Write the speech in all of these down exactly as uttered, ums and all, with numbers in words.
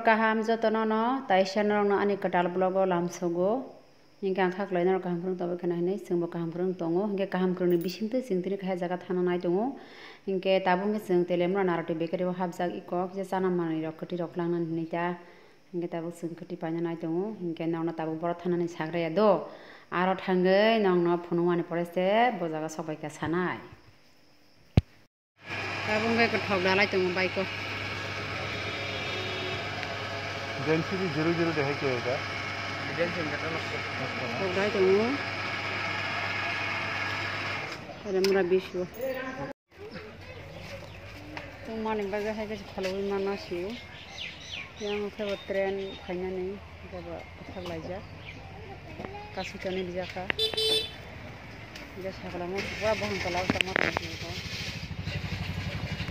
Kaham jotono no, taisa norokno ani kwtal vlog o lamsogo. Hinkhe ang kha kwlai norok kaham kwrwng tongwi khwna hinwi, chwngbo kaham kwrwng tongo. Hinkhe kaham kwrwngni bisingtwi chwng tini khe hai jaga thangna nai tongo. Hinkhe tabuk hinkhe chwng Teliamura Narati Bakery o hapjak iko, kisa chana manwi rok kwtwi rok langnani hinwi ta. Hinkhe tabuk chwng kwtwi paina nai tongo. Hinkhe norokno tabuk borok thanani sagraya do. Aro thangwi norokno phunukmani pore se bo jaga sokbaikha sanai. Tabuk wngkha eko thok dalai tongo bike o. Density zero zero dekhai khe eta. Thok dalai tongo. Ere mura bish o. Tongmani bagwi hai khe khalogwi manna sio. Yang khe bo train phainani. Hwnkhe bo bwthak laijak. Kasui toni rijak kha. Hwnkhe sakla mo pura bohong tola o tongma tong phai kho.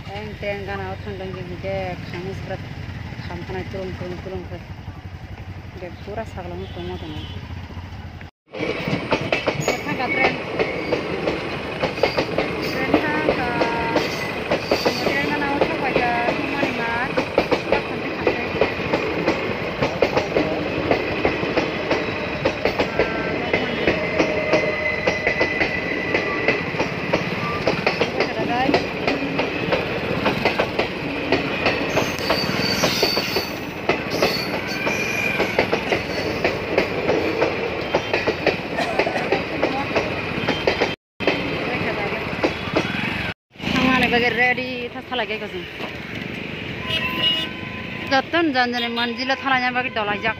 Teng teng gana o thang tong khe hwnkhe khami sra kham khanai tulung tulung tulung khe. Hwnkhe pura sakla mo tongma tong. Thangmani bagwi ready tha salai khe kosong. Jotton jon joni manzilo thalaina bagwi dolaijak.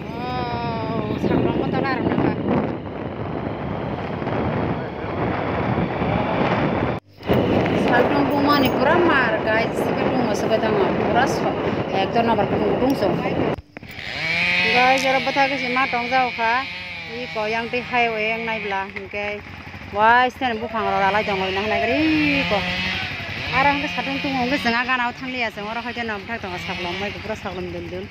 Wow, saklangma tala rwna ba. Saltung tungmani pura mar, guys, sike tungo sike tango, pura so, ekdom nabar kutung kutung so. Guys, oro bwthak khe se ma tong jago kha, iko yang twi highway yang nai bla, hinkhe wai sini buphang rok ralai tongo, nang nai gari ko. Aro hinkhe saltung tungo hinkhe chwng a gana o thang liya, chwng oro hai kheno bwthak tongo, saklom bai pura saklom dul dul,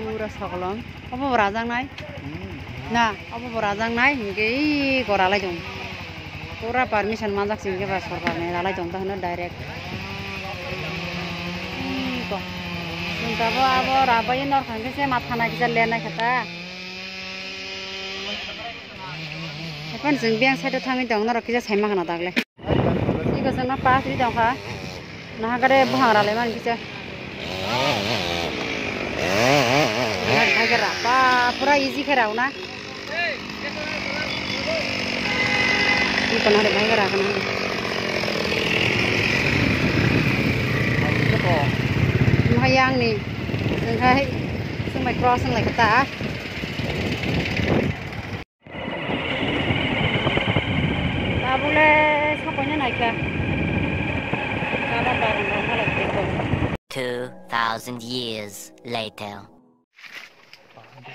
pura saklom. Obo bo rajak nai? Hmm. Na, obo bo rajak nai, hinkhe ii gora lai tong. Pura permission manjak se hinkhe ba sorkar ni ralai tong ta hwnwi direct. Ii ko. Chwng tabuk abo rabai norkha hinkhe se matha nai kisa le nai kha ta. Haikhe chwng biyang side o thangwi tong norok kisa sai ma khna dagle. Iko chwngno pass ri tongkha. Nahakhe buphang ralai mani kisa. Nahakhe ra, ba, pura easy khe rao na. Iko nahakhe bhai khe ra kana. Nahakhe yang ni. Chwngkhai, chwngbai cross wng lai kha ta. Tabukle sapaina naikha. Kaba barang rok malai tei kok. Two thousand years later.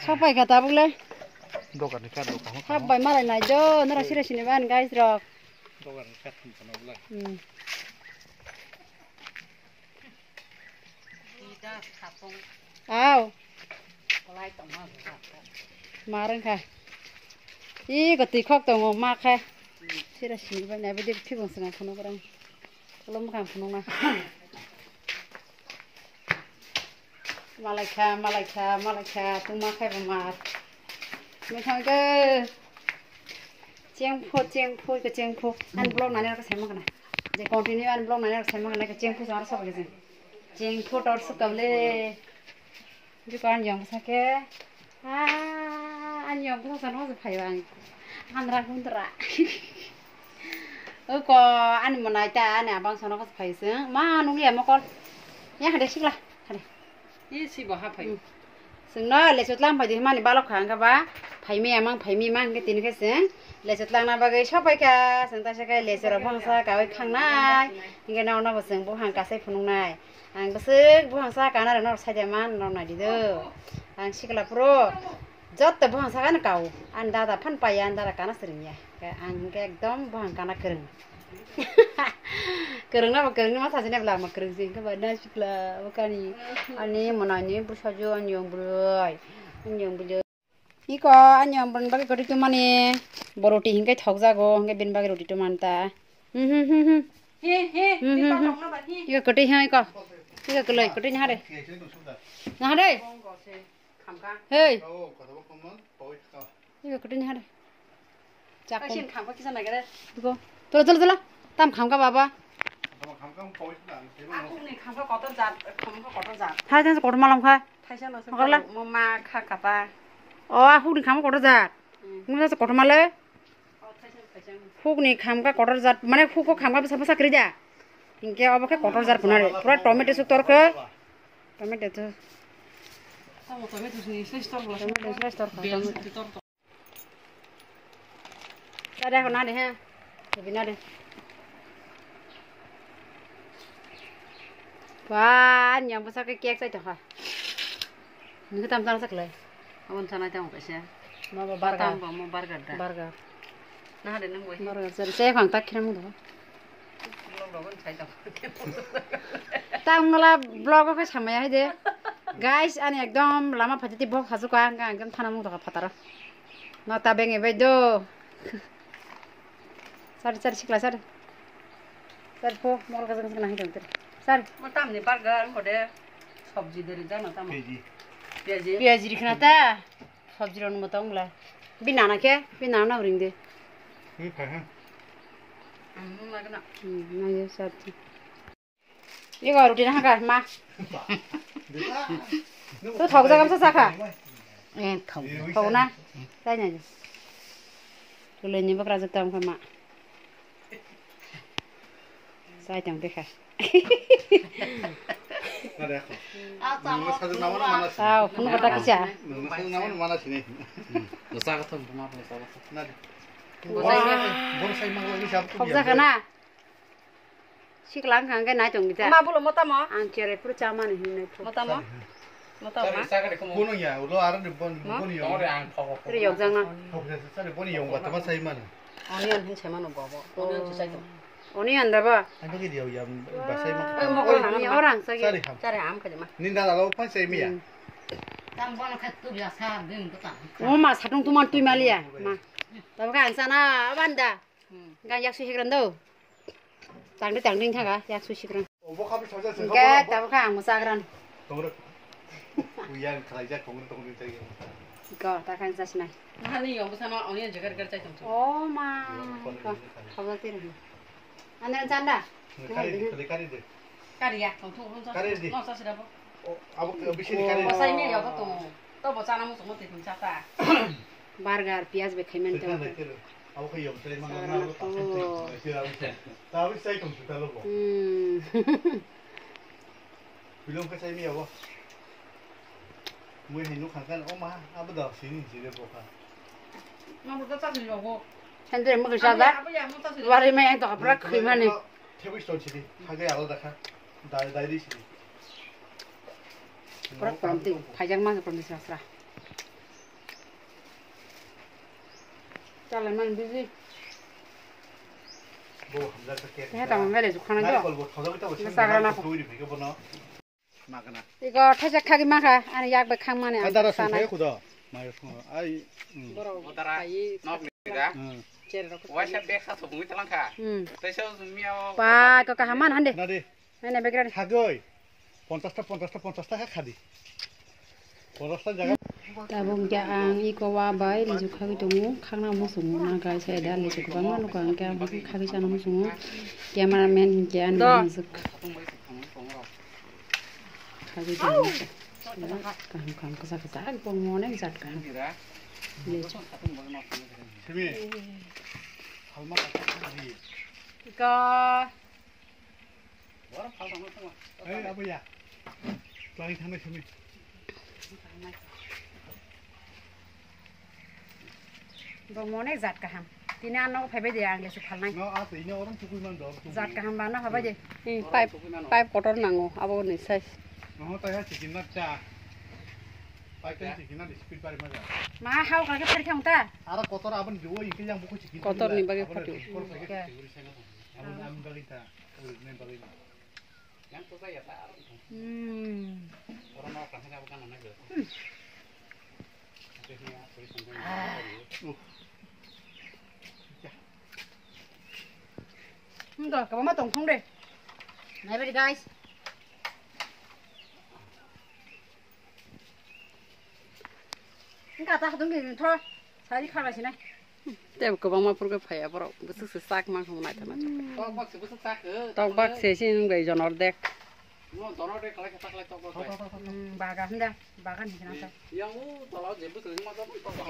Sapai kha tabukle. Dogan ni kar dogan. Hap bai malai nai do, nora sira sini ban guys rok. Dogan ni kar thum kono bwlai. Hmm. Aw. Ma rwngkha. Ih, kwtwi khok tongo, ma khe. Sira sini bai nai, bwdwi phibong swnam phunuk rang. Ulo mwkhang phunukna. Malaikha, malaikha, malaikha, tungma khe bo mar. Mwkhang khe. Chengphu, chengphu, iko chengphu. Ani vlog nani rok saima khna. Je continue ani vlog nani rok saima khna, iko chengphu chwng aro sok khe cheng. Chengphu tor sok kable. Biko ani yong bwsa khe. Ah, ani yong bwsa chwng aro phai bang. Andra gundra. Iko ani monai ta ani abang chwng aro phai chwng. Ma nukliya mokol. Ya hade sikla. Hade. Ih, si bo ha phai. Hmm. Chwngno lesu tlang phai di hwnmani balok kha, wngkha ba phaimaya mang, phaimaya mang, hwnkhe tini khe chwng lesu tlangna bagwi sopai kha. Chwng taisa khe lesu rok bangsa kaui khangnai, hwnkhe nono bo chwng buphang kasai phunuknai. Ang bwswk buphang sa kana rwno rw saida man, norok nai di do. Ang sikla phuru joto buphang sa kano kao. Ani dada phan paiya, ani dada kana swrwngya. Ang hwnkhe ekdom buphang kana kwrwng. Kwrwngno bo kwrwngno ma sajini bwla ma kwrwng se hwnkhe ba nasikla bo kani ani mwnani bwsaju ani yong bwrwi ani yong bwrwi. Iko ani yong bwrwini bagwi kwtwi twmani bo roti hwnkhe thokjago hwnkhe bini bagwi roti twmani ta. Hmm, hmm, hmm, hmm. He, he, Hmm, he, hmm, hmm. Tongma ba, he. Iko kwtwi ha iko. Iko kwlwi, kwtwi naha de. Naha de. Bongo se khamkha. Hey. Iko kwtwi naha de. Chak. Taisin khamkha kisa nagare. Iko. Tolo, tolo, tolo. Tam khamkha baba. Aku ni khamkha kotor jat, khamkha kotor jat. Thai thai kotor malam kha. Thaisa no se Makarla? Mo ma kha kapa. O, aku ni khamkha kotor jat. Hmm. Mungsa se kotor male. Hukni khamkha kotor jat, mane hukko khamkha bwsa bwsa kwrwi da. Hinkhe obo khe kotor jat phunari. Pura tomato suk torkho. Tomato to. Tamo tomato sini slice torkho. Tomato slice torkho, tomato. Tade ko nade he. Lebih nade. Wah, nyang bwsa khe cake chai tongkha. Nini tam tang saklai. Abon sanai tamo kaisa. Ma ba burger. Tam ba mo burger da. Burger. Nah, ada nang bai. Burger sari saya khang tak khiram do. Vlog rogon chai tamo. Tang mala vlog ko samaya hai de. Guys, ani ekdom lama phatiti vlog hajuka ang ekdom thana mung doka phataro. Nota beng ebai do. Sari, sari, sikla, sari. Sari, po, mol kajang sikla, hidang, sari. Sari. Mo tamni burger, ang kode sabji deri jana tamo. Piaji. Piaji. Piaji rikna ta. Sabji rano mo tong la. Bi nana ke, bi nana uring de. Ni kha ha. Ang mo magna. Hmm, na ye sabji. Iko roti na haka ma. Tu thok jagam sa saka. Eh, thok. Thok na. Sai na. Tulai ni bakra jagam kha ma. Sai tang dekha. Nada ko. Nungma sajak nama mana sini. Aw, phone kota kisa. Nungma sajak nama mana sini. Dosa ka thok, dosa ka thok. Nada. Wah, bonsai mango ini siapa? Thok jaka na. Sikla wngkha hwnkhe nai tongdi ta. Ma bulo motamo? Ang cherai phuru chamani hinwi nai phuru. Motamo? Motamo ma? Kono ya, ulo aro ni bon, bon yo. Tiri yokjakna. Sari bon yo, batama sai mano. Onion hin sai mano bobo. Onion sai to. Onion da ba? Ang bagi dia ya, basai ma. Onion orang sai. Sari ham. Sari ham kali ma. Ninda lalo pan sai miya. Tam bono khat tu biasa din to ta. O ma satung tuman tui maliya ma. Tabka ang sana banda. Gang yak su hikran do. Tangdi tangdi wngkha ga, yak sui sikrang. Obo kha bwsajak se Hingke kha bo. Tabukha ang mwchakran. Tongrok. Uyang khlaijak tongrok tongrok jai. Iko, ta khang chasnai. Nahani yong bwsano oni jagar gar chai tongso. Oh ma. Iko, khawjak tiri. Ane chanda. Kari di, kari, kari di. Kari ya, tong thung thung Kari di. No chasi dabo. O, abo ke bisi ni kari. Masai me yogo tong. To bo chana muchung muti tong chata. Burger, piyaj bai khaimani tei Tei tei. Abo khe yong tei mang Sagra mang to. Ta wi sai tong ta lo bo. Hmm. Bilong khe sai mi abo. Mui hai nuk khang kan o ma abo da sini sini bo kha. Ma bo ta chasi yogo. Sandre mo kisa da. Abo ya mo chasi. Wari mai to kapra khimani. Table stone sini. Khage alo da kha. Dai dai ri sini. Pura pranti, phaijakma khe pranti sasra. Chalai man busy. Bo hamjak ta ke. He tamo mele jukhana do. Naikol bo thojak ta bo. Sagra na ko. Tui ri phai ke bono. Magna. Iko thaisa khagi makha, ani yak bai khang mani. Adara sanai. Sungkhe khudo. Mai sung. Ai. Borok. Odara. Nok ni da. Hmm. Chere rok. Waisa bek sa thok mui talang kha. Hmm. Taisa miao. Pa ko kahaman hande. Na de. Nai, nai, background. Hagoi. Ponchasta, ponchasta, ponchasta khe khadi. Ponchasta jaga. Tabuk hwnkhe ang iko wa bai lichuk khagwi tongo, khakna muchungo na kaisa da lichuk kwbangma nukha hwnkhe ang bokhe khagwi chana muchungo. Cameraman hwnkhe ani Do. Muchuk. Khagwi tongo. Kaham kaham kwchak kwchak bongma onek jat kaham. Lichuk. Simi. Halma kaka khadi. Iko. Ei, abo ya. Twlang thangnai simi. Bo mone jat kaham. Tini ano phaibai de ang lesu phalnai. No, a twi no orang tukui man dor. Jat kaham ba no habai de. Hmm, pipe, pipe kotor nango, abo ni size. No, ta ya chicken na cha. Pipe ta chicken na speed bari ma ja. Ma hao ka ke phari kham ta. Ara kotor abon juo ikhe yang buku chicken. Kotor ni bagi phati. Kol phai ke. Abon am bagi ta. Hmm. Wngkha, kwbangma tong thung de. Naibaidi, guys. Wngkha, ta hatung di thor. Sari kha bai sinai. Tei kwbangma phurkhe phaiya borok. Bwswk se sak mang thung naithok naithok. Tok bak se bwswk sak, eh, tok bak se se wng bai jon ordek. No, jon ordek khalai khe ta khalai tok bak bai. Hmm, baga hwnda. Bagan hwnda ta. Yang u tola je bwswk ma tok tok bak.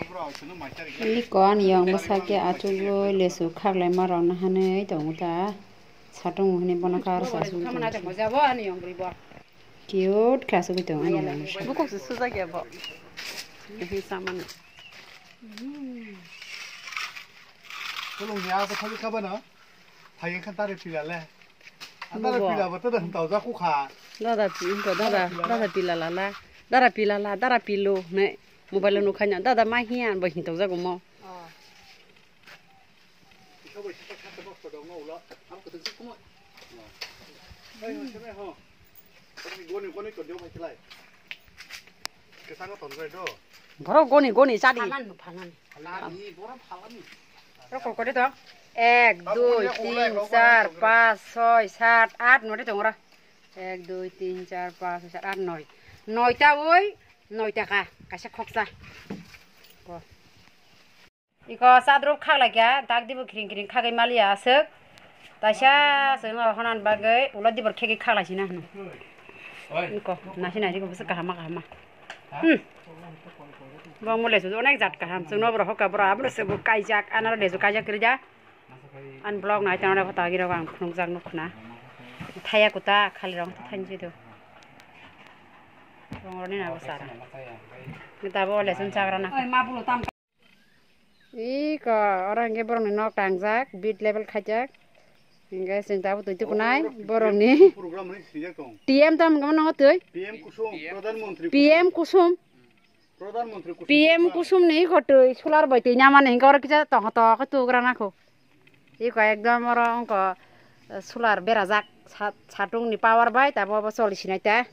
Iko ani yang bwsakhe achugwi lesu khaklaima rokno hanwi tongo ta. Satung hwnwi bono kar sa sugwi tongo. Cute kha sugwi tongo ani yang bwsa. Bukuk se sujak ya bo. Ehe samani. Tolong ya, apa thali kaba na? Phai khan tare pila le. Tare pila ba tada hwn tawja khu kha. Dada pi-, wngkha dada, dada pila lala. Dada pila la, dada pilo hwnwi mobile-o nukha na. Dada ma hiya bo hwn tawjago mo. Borok goni goni chadi. Phanan, phanan. Rokol kore to. Ek, dui, tin, char, pas, soi, sat, at, noi de tongo ra. Ek, dui, tin, char, pas, soi, sat, at, noi. Noi ta oi, noi ta ka. Kaisa khoksa. Ko. Iko sadrop khaklai kha, dak dibo khiring khiring khagwi maliya aswk. Taisa chwngno honan bagwi ulo dibor khegwi khaklai sina hwno. Iko nasi nasi ko bwswk kaham ma kaham ma. Hmm. Bo mole su onek jat kaham chwngno borok hoka borok abro se bo kaijak anaro lesu kaijak kwrwida. An blog nai tangna photo agi rok ang phunukjak nuk khna. Thaya kuta khali rong thanji do. Rong roni na bo sara. Nita bo lesun chagra na. Oi ma bulo tam. Iko, oro hingke borokni nok tangjak, bit level khaijak. Hingke chwng tabuk twi tukunai, borokni T M tamo hingke mano twi? P M Kusum, Pradhan Mantri P M Kusum. Pradhan Mantri Kusum. P M Kusum ni iko twi solar bai twi nyamani hingke oro kisa tongkha tongkha tugra nangkho. Iko ekdom oro wngkha, eh, solar berajak sa-, satung ni power bai tamo bo choli sinai ta.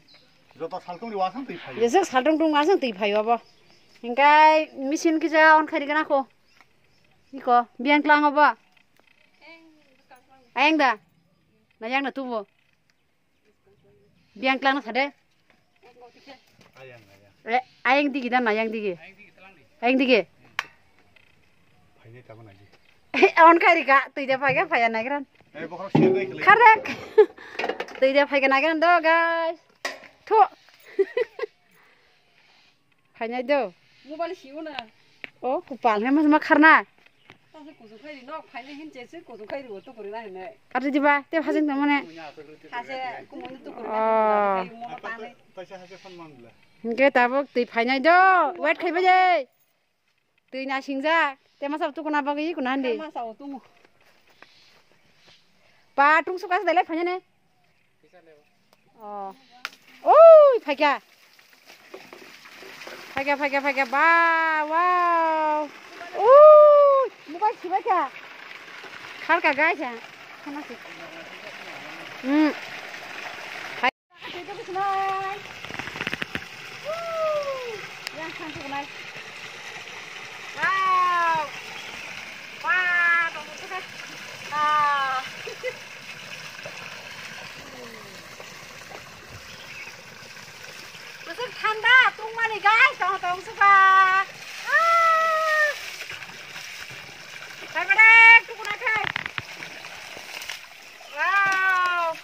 Joto saltung ni wasang twi phaio. Jesuk saltung tung wasang twi phaio bo. Hingkai machine kisa on khairi gana kho. Iko, biyang tlang obo. Ayang da. Na yang na tubo. Biyang tlang na sade. Ayang, ayang. Eh, ayang digi da na yang digi. Ayang digi. Phainai tamo nai di. On khairi ka, twi da phai ka phaya nai gran. Eh, bokhorok sir dai khlai. Kharek. Twi da phai ka nai gran do, guys. Thu. Phainai do. Mobile siyo na. O, kupal he mas ma kharna. Tase kusu khairi no, phainai hin chese kusu khairi o to kuri na hene. Kati diba, te phajing tamo ne. Hase kumuni to kuri na hene. Taisa hase phone man bla. Hingke tabuk twi phainai do, wait khaibai je. Twi na singjak, te masa tukuna bagwi kuna handi. Masa o tumu. Pa tungsu kas dele phainai ne. Oh. Oi, phaikha. Phaikha, phaikha, phaikha. Ba, wow. Oi, mobile sibaikha. Kharkha, guys, ha. Khana si. Hmm. Hai. Woo. Yang sang tuknai. Wow. Wow, tong tuknai. Ah. Bwswk thanda tungmani guys, tong tong suka. Ah. Thangkhe tukuna khai. Wow.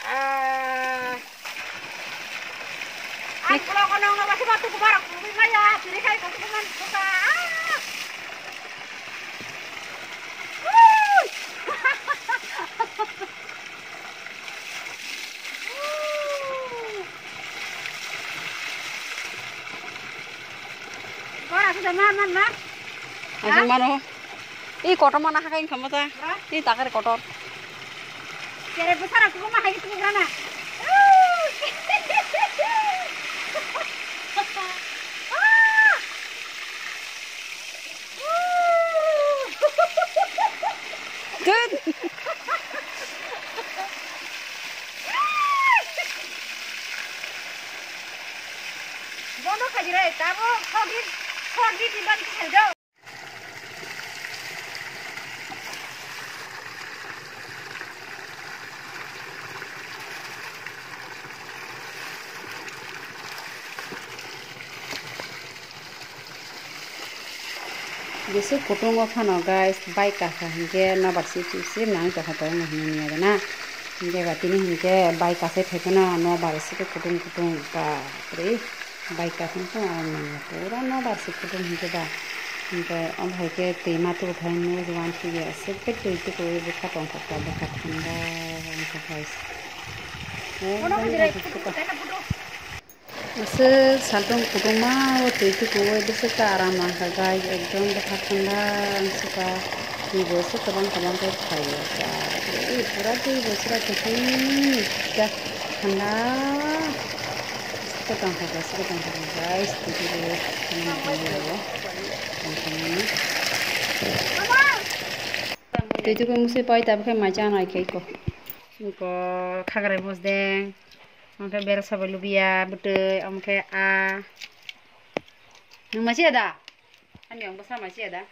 Ah. Ang vlog ano ngabasi batu kubar kubi maya, sini kai kubi man suka. Ah. Woo. Kora sudah man man man. Asing mano. I kotor mana hakai khamata. I takar kotor. Kere besar aku mah hai itu grana. Tut. Bono khaji re, tabo khogdi, khogdi tiban khaji do. Bisi kutung o phano guys, bai kasa hinkhe nobar si si si nang tongkha tongma hinwi niya na. Hinkhe ba tini hinkhe bai kasai phaikhe no nobar si kutung kutung ba pri bai kasai to ang nang pura nobar si kutung hinkhe ba. Hinkhe om hai khe twi ma tu thai no juan si ya se pe twi tu ko bwkha tongkha bwkha thanda wngkha guys. Aswk saltong kutungma o twi tukuwi bwswk ta aram nangkha guys, ekdom bwkha thanda wngsuka. Twi bo se kwbang kwbang khe phaio, bapre, pura twi bo chwrai kwchwng khe thanda. Swkhe tongkha, swkhe tongkha guys, twi tukuwi tongkha. Twi tukuwi musi pai tabukhe mai chanai khe ko. Ko khagrai bosdeng. Omo khe bersa bai lubiya bwtwi, omo khe a. Nwng masiya da? Ani ang bwsa masiya da?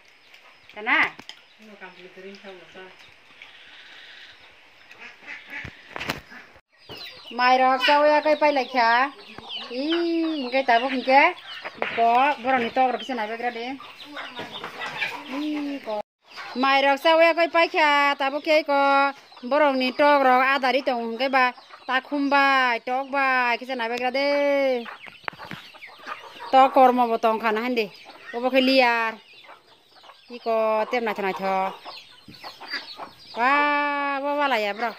Kana? Mai rok chawi akai pai lai kha. Ih, hingke tabuk hingke ko borok ni tok rok kisa naibagra de. Ih, ko. Mai rok chawi koi paikha, tabuk khe ko borok ni tok rok adari tongo hwnkhe ba takhum bai tok bai kisa naibagra de. Tok kormo bo tongkha na hande, obo khe liyar. Iko tep naithok naithok. Ba, bo balaya bro.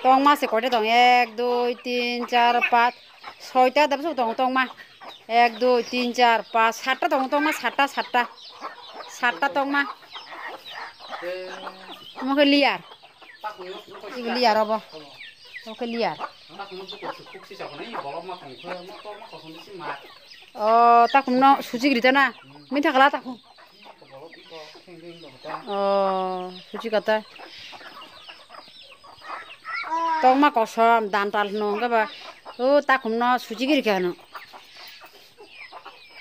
Tongma se koita tong, ek, dui, tin, char, panch, soita dabsuk tongo tongma. Ek, dui, tin, char, panch, satta tongo tongma, satta, satta. Satta tongma. Omo khe liyar. Ibo liyar obo. Obo khe liyar. O, takhum no suchik rita na. Mitha kala takhum. O, suchik kata. Tokma kosom, dantal no hwnkhe ba. O, takhum no suchik rikha no.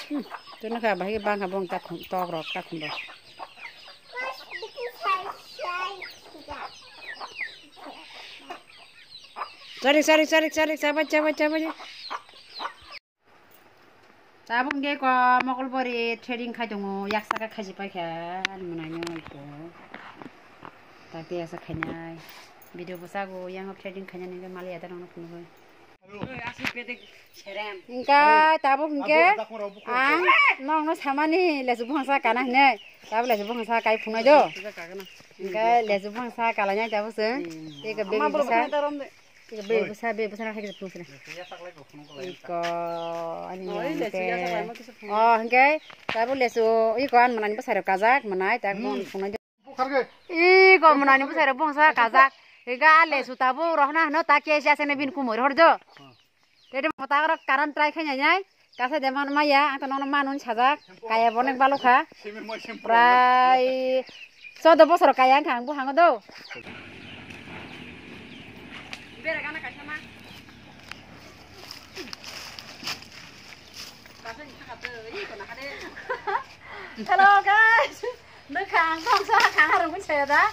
Hmm, tini kha bahai bangkha bong takhum, tok rok takhum rok. Sorry, sorry, sorry, sorry, sabar, sabar, sabar. Tabuk hwnkhe ko mokol bori trading khai tongo, yaksa khe khaisi paikha, ani mwnai no iko. Takte yaksa khainai. Video bwsago yang trading khainani hwnkhe mali ya ta nokno phunugwi. Hwnkhe tabuk hwnkhe ang nokno samani lesu bwsangsa kana hinwi. Tabuk lesu bwsangsa kai phunai do. Hwnkhe lesu bwsangsa kalainai tabuk se. Iko bebisa. Iko bebisa bebisa na khaikhe phunukse. Iko ani hwnkhe. O hwnkhe tabuk lesu iko ani mwnani bwsai rok kajak mwnai tabuk phunai do. Ih, ko mwnani bwsai rok bwsangsa kajak. Ega lesu tabuk rohna hwno ta K S S ni bin kumui rohor jo. Tete mota rok karan try khai nai nai. Kasa de man maya, ang to nono manun sajak. Kaya bonek balukha. Prai sodo bosor kaya ang kha ang buhango do. Bera gana kaisa ma. Hello guys. Nokha ang tongsa kha harung saya da.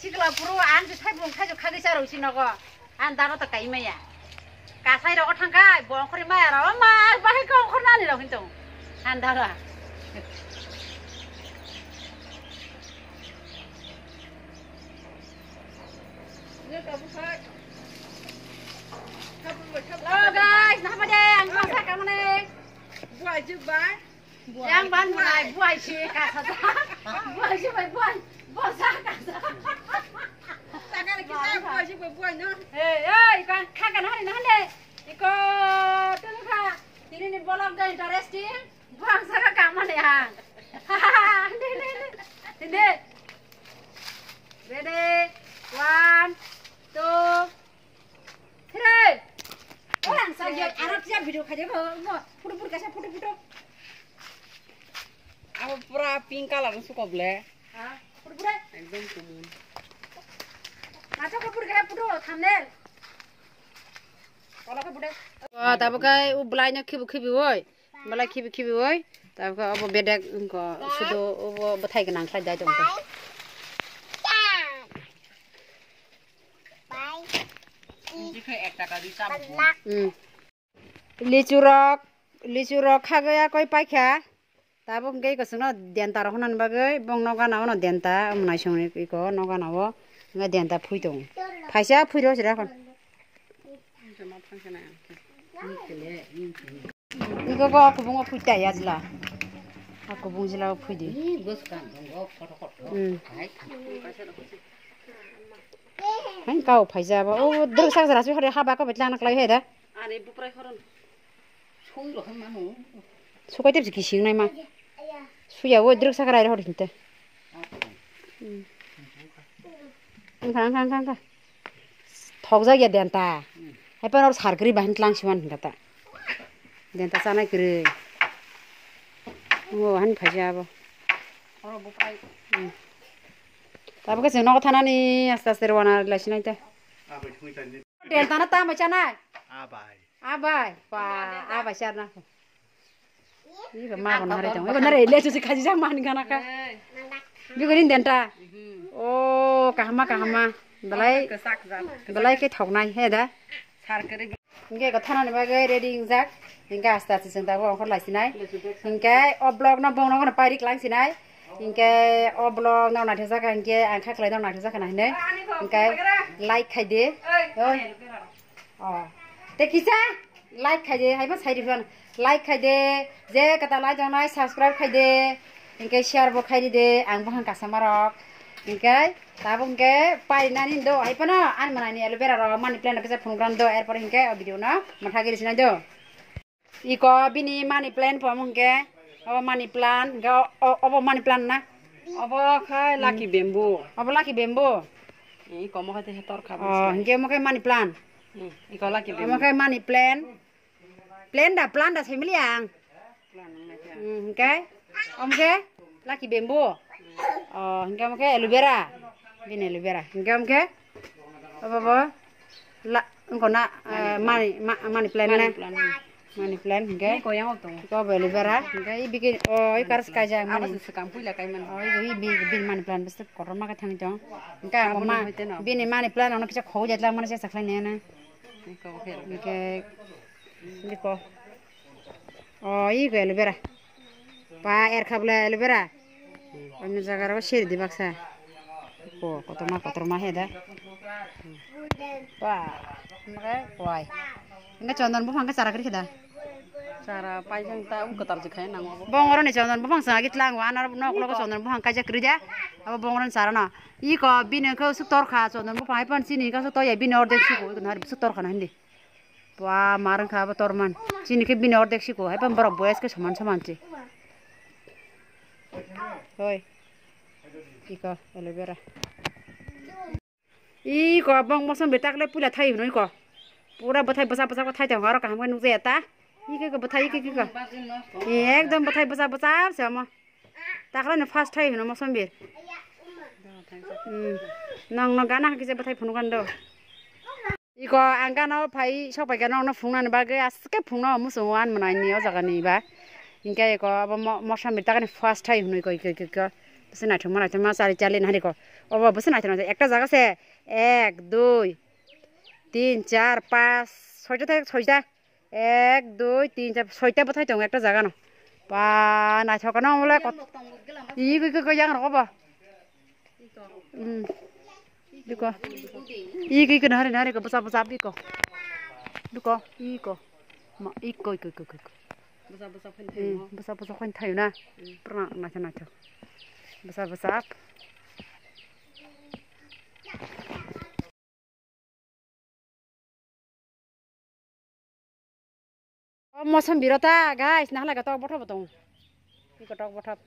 Sikla puru ang se thaibung thaijo khagwi charung si nogo. Ang dago to kai maya. Kasai rogo thangkai bongkhori maya ro ma bahai kongkhor nani rok hinto. Ang daga. Hello guys, nahama de ang tongsa kamane. Buai juk bai. Yang ban buai buai si kasa. Buai si bai buai. Bosa kasa. Takar kita buai juk bai buai no. Hey, hey, kan khakan hari nahande. Iko tunu kha. Tini ni vlog ga interesting. Buang saka kamane ha. Hindi, hindi, hindi. Hindi. Ready? One, two, three. Orang sa ye, arap siya video khaje ko. Photo, photo, kasa photo, photo. Abo pura pink color suko ble. Ha? Photo, photo. Ekdom kumun. Acha ko photo, photo, thumbnail. Wah, tabuk kai u belai no khibu khibu oi. Belai khibi khibi oi. Tabuk kai obo bedek wngkha sudu obo bwthai gwnang khlai dai tongkha. Hmm. Lichu rok. Lichu rok khagwi akoi paikha. Tabuk hwnkhe iko chwngno denta rok hwnani bagwi bong nok gana ono denta omo naisingni iko nok gana o hwnkhe denta phui tongo. Phaisa phui rw sira kon. Iko bo kubungo phui tai ajla. A kubung jila phui di. Hmm. Hai kau phaisa bo. O drwk sak jara sui hore haba ko betla na klai he da. Ani buprai horon. Sui rok mano. Sukai tepsi kising nai ma. Suya o drwk sakra ai hor hinte. Angka, angka, angka, angka. Thokjak ya denta. Hai pano sar kwrwi bahan tlang siman hinka ta. Denta chanai kwrwi. O han phaisa abo. Oro buprai. Tabuk khe chwng nogo thanani aste aste rwana lai sinai te. Denta na tamo chanai. Abai. Abai, pa, abai charna. Iba ma gon hari tong. Iba nare le chusi khaji jang man gana ka. Bigo rin denta. O kahama kahama. Belai, belai khe thoknai he da. Hingke eko thanani bagwi ready wngjak. Hingke aste aste chwng tabuk ongkhor lai sinai. Hingke o vlog no bongno gana pairik lang sinai. Hingke o vlog no naithok jaka hingke ang kha khlai no naithok jaka na hinwi. Hingke like khai di. Oi. Oh. Te kisa like khai di. Haibo sai di phone. Like khai di. Je kata lai tongnai subscribe khai di. Hingke share bo khai di de. Ang buphang kasa marok. Hingke tabuk hingke painani do. Hai phano ani manani aloe vera rok money plant rok kisa phunukran do. Erpor hingke o video no mathagiri sinai do. Iko bini money plant pomo hingke, obo money plant, hingke o-, o-, obo money plant na? Obo khe lucky bamboo. Obo lucky bamboo? Iko omo khe te hetor kha. Oh, hingke omo khe money plant? Hmm, iko lucky bamboo. Omo khe money plant? Plant da, plant da, family ang? Plant wng nai khe. Hmm, hingke? Omo khe? Lucky bamboo? Oh, hingke omo khe aloe vera? Bini aloe vera. Hingke omo khe? Obo bo? La, wngkho na, eh, money, ma-, money plant na? Money plant, hmm. Money plant hingke? Ni koyang o tongo. Iko bo aloe vera, hingke i bikini, o, i karas kaijak mani. Abo se swkang puila kaimani. O, i bi, bi, bini money plant bwswk kotorma khe thangwi tong. Hingke abo ma, bini money plant ono kisa khogwi jatla mani se sakhlai nai na. Iko bo khe aloe vera. Hingke, biko. O, i ko aloe vera. Pa, er kha bwle aloe vera. Ani jaga ro seri di baksa. Ko, kotorma, kotorma he da. Pa, mare, wai. Inga chondon buphang khe chara kri khe da. Chara paijang ta, um, kotor je khai nang obo. Bong oro ni chondon buphang sa git lang wan, aro nok logo chondon buphang kaijak kri da. Abo bong oro ni chara no. I ko bini khe suk tor kha chondon buphang, hai pon chini khe suk tor ya, bini ordek suk, suk tor kha na hindi. Bua, mar wngkha abo torman. Chini khe bini ordek siko, hai phan borok boyes khe soman soman se. Hoi. Iko, aloe vera. Iko, bong mosom betak le puila thai hwnwi ko. Pura bwthai bwsa bwsa ko thai tongo, aro kaham khe nukjaya ta. Iko, iko, bwthai, iko, iko. Ekdom bwthai bwsa bwsa se omo. Takhwlai no first thai hwno mosombir. Hmm. Nong no gana kisa bwthai phunukgwno do. Iko ang gana o phai sok pai gana no phunuknani bagwi aske phunukno muchungo ani mwnai ni o jaga ni ba. Hinkhe iko abo mo-, mosombir takani first thai hwnwi ko, iko, iko, iko. Bwswk naithokma naithokma chari chali nahari ko. Obo bwswk naithok naithok ekta jaga se ek, dui, tin, char, pas, soita thai soita. Ek, dui, tin, char, soita bwthai tongo ekta jaga no. Ba, naithok no wngmole kot-, iko, iko, iko, yang rok obo. Hmm. Iko. Iko, iko, nahari, nahari, ko, bwsa, bwsa, iko. Iko, iko. Ma, iko, iko, iko, iko, iko. Bwsa, bwsa, khain thayo. Hmm, bwsa, bwsa, khain thayo na. Hmm. Pura naithok, naithok. Bwsa, bwsa. O mosombiro ta, guys, nahalai ka tok bothop bo tongo. Iko tok bothop.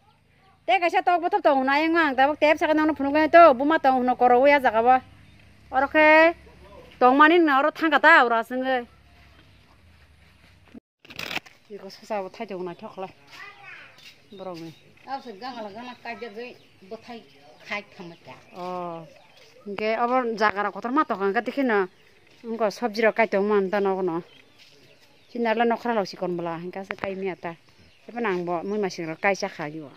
Tei kaisa tok bothop tongo na, ayang mang tabuk tep saka nangno phunukgwi to, buma tongo hwnwi korogwi a jaga bo. Oro khe tongmani no oro thangkha ta, ura swngwi. Iko sosa bo thai tongo naithok khlai borokni. Abo se gangla gana kaijagwi bwthai khai thangma kha. Oh. Hinkhe obo jaga rok kotorma tongkha, hinkhe kheno wngkha sobji rok kai tongma ta nogo no. Chini arla nokra rok sikon bwla hinkhe aswk kai manya ta. Tei phano ang bo mui masing rok kai cha kha o.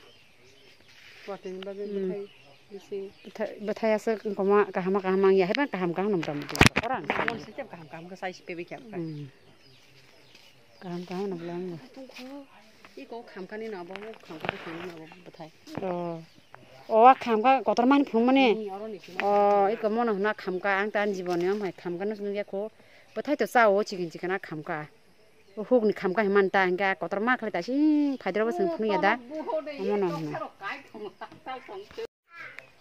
Watwi ni bagwi hmm bwthai bisi. Bwthai, bwthai aswk wngkoma kaham kaham wngya, haiphano kaham kaham no mota moti. Orang kaham kaham khe sai se pebikya. Hmm. Kaham kaham no bwlai wngkha. Iko khamkani no abo, khamka khamkani no abo bwthai. Oh. Oh, a khamka kotor mani phung mani. Ni oro ni phung. Oh, iko mono hwnna khamka, ang ta ani jiboni wng phai khamka no nukya kho. Bwthai to cha o chikin chikin a khamka. O huk ni khamka himan ta hingka kotor ma khlai ta sing phaidra bo sing phunukya da. Mono hwnna.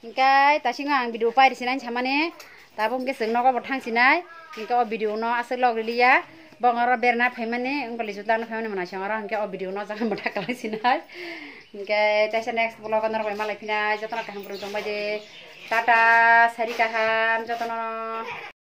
Hingkai tasingo ang video pairi sinai samani, tabuk hingke chwng nogo bo thang sinai, hingke o video no aswk log riliya, bong oro berna phaimani, wngkha lisu tlangna phaimani mwnai song oro hingke o video no jaga mwthak kwlai sinai, hingke teisa next vlog o norok bai malai phinai, jotono kaham kwrwng tongbai de, tata, sari kaham, jotono.